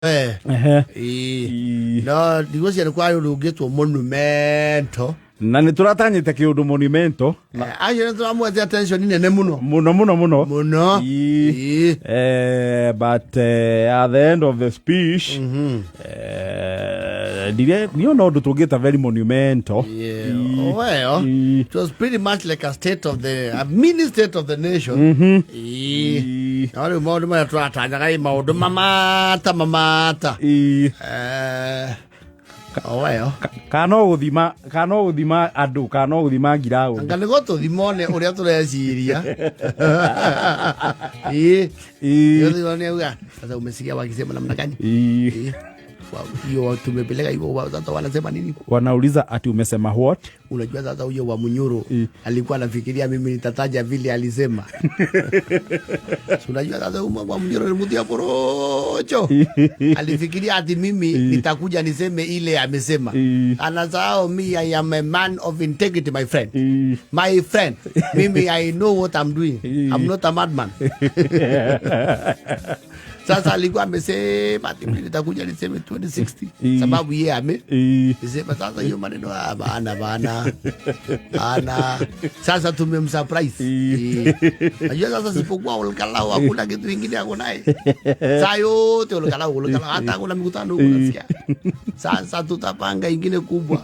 Ĩĩ. No ndigwĩciria nĩ kwarĩ ũndũ ũngĩtwo monumento. Na nä tå ratanyä te kä å ndå monumento. Acio nĩ tũramwete attention nene mũno. Må no må no må no. Mũno. Ĩĩ. But at the end of the speech, ndire niona å ndå tå ngä ta very monumental. Yeah. Well, it was pretty much like a mini state of the nation. Ĩĩ. No rĩu maũndũ marĩa tũratanyaga ĩ maũndũ mamata mamata. Oh well. Kana no gå thima andå, kana no gå thima ngiraũndi. Anga nĩguo tũthimone ũrĩa tũreciria. Ĩĩ. Yote auga. Sasa umesikia wakisema namna gani? Ĩĩ. Hiyo tumepeleka hivyo, sasa wanasema nini? Wanauliza ati umesema what? Unajua sasa huyo wa Munyoro alikuwa anafikiria mimi nitataja vile alisema. Si unajua sasa huyo wa Munyoro ni mtu ya porocho. Alifikiria ati mimi nitakuja niseme ile amesema. Anasahau me, I am a man of integrity, my friend. My friend, mimi I know what I'm doing. I'm not a madman. Sasa alikuwa amesema ati mimi nitakuja niseme 2060 sababu yeye ame nisema sasa hiyo maneno, ah, bana bana bana, sasa tumemsurprise. Najua sasa sipokuwa Olkalau hakuna kitu ingine ako naye, saa yote Olkalau, Olkalau, hata hakuna mikutano huko nasikia. Sasa tutapanga ingine kubwa.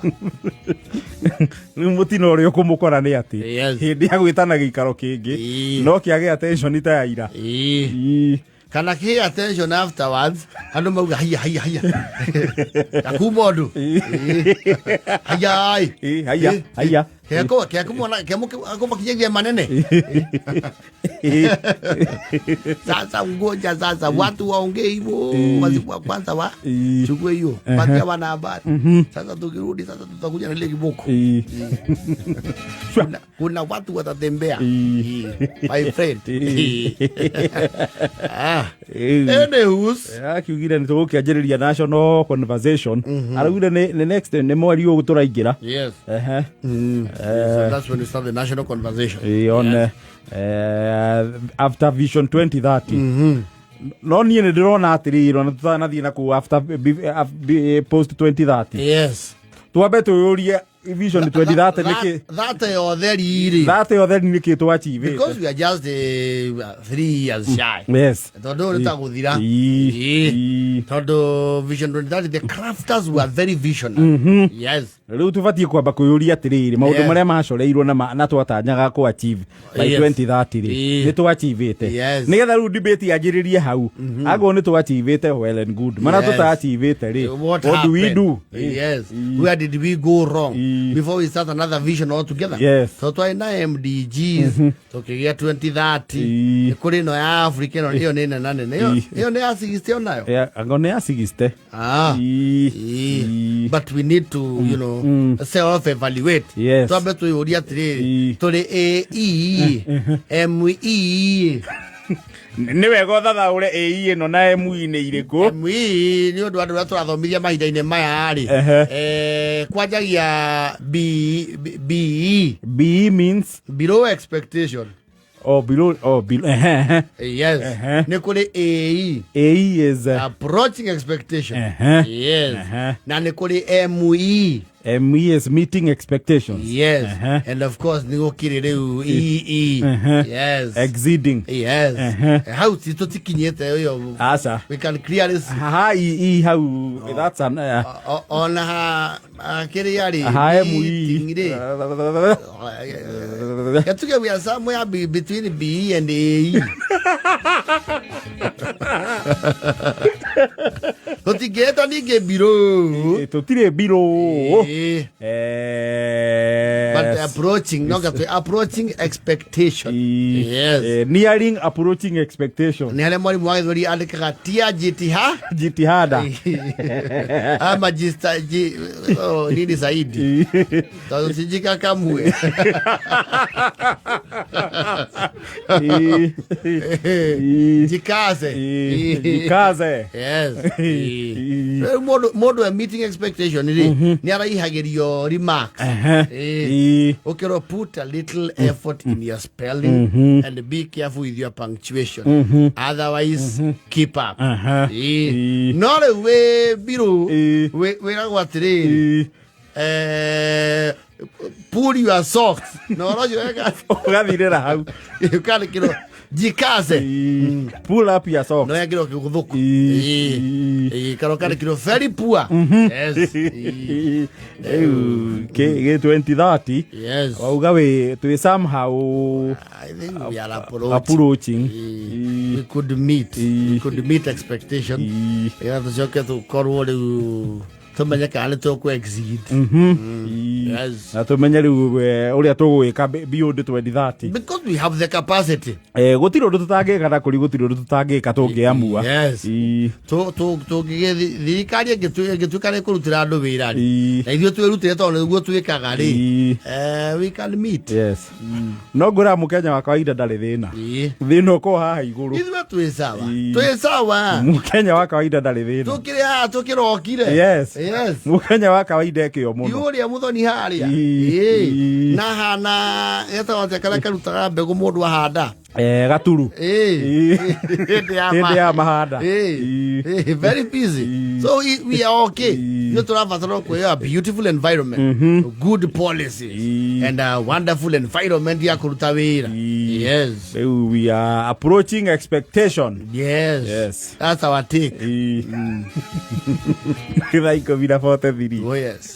Rä u må tino å rä a å kå må kora nä atä hä ndä ya gwä tana gä ikaro kä ngä no kä age attention ta ya ira. Kana kä attention afterwards andå mauga haiya haiya haiya akuma å haiya. Ĩĩ, haiya, haiya. Kekumakinyagia manene. Sasa ngoja sasa watu waongee hivyo, wasiku kwanza wa chukue hiyo, patia wana habari. Sasa tukirudi sasa tutakuja na ile kiboko. Kuna watu watatembea, my friend. Ah. Anywho's. Akiugire nä tå gå kä anjä rä ria national conversation, araugire nä next nä mweri å tå raingä ra. So that's when we start the national conversation. On after Vision 2030. No niä nä ndä rona atä rä rä ona tå tanathiä na kå after post 2030, twambe twä yå rie Vision 2030 nä kä That yothe riri. Thate yothe nä kä twachievä. Because we are just 3 years shy. Tondå nä tagåthira. Tondå Vision 2030, the crafters were very visionary. Yes. Rä u tå batiä kwamba kwä yå ria atä rä rä maå ndå marä a macoreirwo na twatanyaga kå achieve by 2030 rä, nä twachievä te? Nä getha rä u debate yanjä rä rie hau, akorwo nä twachievä te, well and good, mana tå tachievä te rä, What what do we happened? do? Yes. Where did we go wrong? Before we start another vision altogether. So twaina MDGs, tukigia 2030. Nĩ kũrĩ ĩno ya Africa, ĩno ĩyo nĩ nene nene. Ĩyo ĩyo nĩ ya 60 onayo. Anga nä ya 60. Ah. But we need to self evaluate. Twambe twĩyũrie atĩrĩrĩ, tũrĩ AE, ME? Nä wega å thathaå re ä ä no na ME nä irä kå. ME nĩ ũndũ andũ arĩa tũrathomithia mahinda-inĩ maya rĩ, kwanjagia B, B, BE. BE means? Below expectation. Oh, below, oh, below. Ehe. Yes. Nĩ kũrĩ AE. AE is Approaching expectation. Yes. Na nĩ kũrĩ ME. ME is meeting expectations. Yes. And of course nĩ gũkĩrĩ rĩu EE. Yes. Exceeding. Yes. Hau ti tũtikinyĩte ĩyo. Aca. We can clearly see. Haha EE hau, that's an Ona ha kĩrĩa rĩ, ha meeting ME rĩ, gatuge we are somewhere between BE and AE. Tũtingĩĩta ningĩ below. Tũtirĩ below. But approaching, no gatwe approaching expectation. Yes. Nearing approaching expectation. Nĩ harĩa mwarimũ wa gĩthweri andĩkaga tia jitiha Jitihada. Ama jista, oh, nini zaidi tondũ tinjika kamwe. Jikaze. Jikaze. Yes. Rĩu mũndũ e meeting expectation rĩ, nĩ araihagĩrio remarks. Ũkerwo put a little effort in your spelling and be careful with your punctuation, otherwise keep up. No rĩu wĩ mbirũ, wĩragwo atĩrĩrĩ, pull your socks na ũhoro ũcio wega. Ũgathirĩra hau. Ũkandĩkĩrwo jikaze. Pull up your socks. No yangĩrwo kĩgũthũku. Kana ũkandĩkĩrwo very poor, yes. Rĩu gĩ 2030, wauga wĩ twĩ somehow I think we are approaching. Approaching. We could meet expectation. Nĩgetha tũcoke tũkorwo rĩu tũmenye kana nĩ tũkũ exceed. Yes. Na tũmenye rĩu ũrĩa tũgwĩka beyond 2030. Because we have the capacity. Gũtirĩ ũndũ tũtangĩka na kũri gũtirĩ ũndũ tũtangĩka tũngĩamua. Yes. Thirikari ĩngĩtuĩka nĩ kũrutĩra andũ wĩra rĩ, na ithuĩ twĩrutĩre tondũ nĩguo twĩkaga rĩ, we can meet. Yes, no ngwĩra mũkenya wa kawaida ndarĩ thĩna. Thĩna ũkorwo haha igũrũ. Ithuĩ twĩ sawa. Twĩ sawa. Mũkenya wa kawaida ndarĩ thĩna. Tũkĩrĩ haha tũkĩrokire. Yes. Mũkenya wa kawaida ekĩo mũno. Ũrĩa mũthoni harĩa. Na hana etagwo atĩa karĩa karutaga mbegũ mũndũ ahanda? Gaturu. Hĩndĩ ya Hĩndĩ ya mahanda. Very busy. So we are okay. Ithuĩ tũrabatara kwĩyo a beautiful environment, good policies and a wonderful environment ya kũruta wĩra. Yes. Rĩu we are approaching expectation. Yes. Yes. That's our take. Thaa 10:43. Oh yes.